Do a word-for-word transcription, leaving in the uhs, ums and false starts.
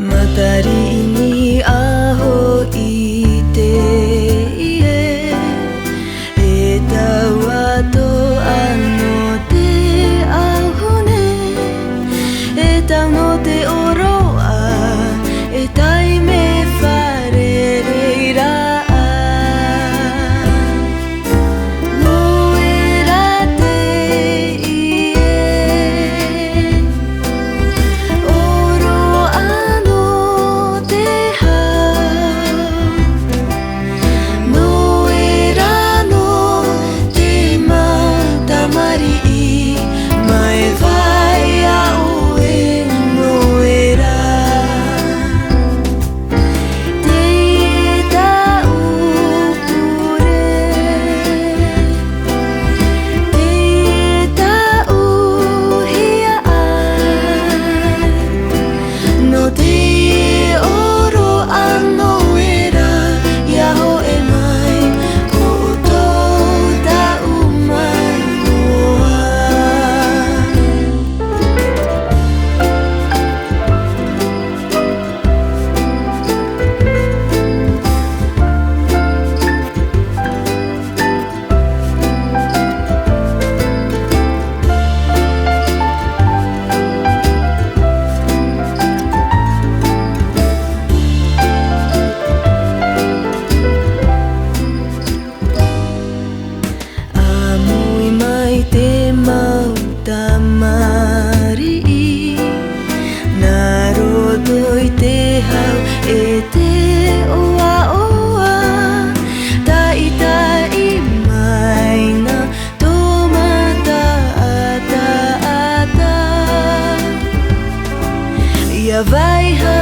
Matariʻi niʻa hoʻi teie, e tau atoʻa nō te ʻauhune, e tau nō te ʻōroʻa, e taime fārerei ra. Nō reira teie, ʻōroʻa nō te hau. Nō reira nō te mau tamariʻi, mai vai ʻoe nō reira. Teie taʻu pure, teie taʻu hiaʻai, nō te ʻōroʻa nō reira, ʻia hōʻē mai, ʻo ʻoutou taʻu maimoa. ʻAmui mai te mau tamariʻi, nā roto i te hau e te ʻoaʻoa, taʻitaʻi mai nā tōmata ʻataʻata. ʻIa vaiiho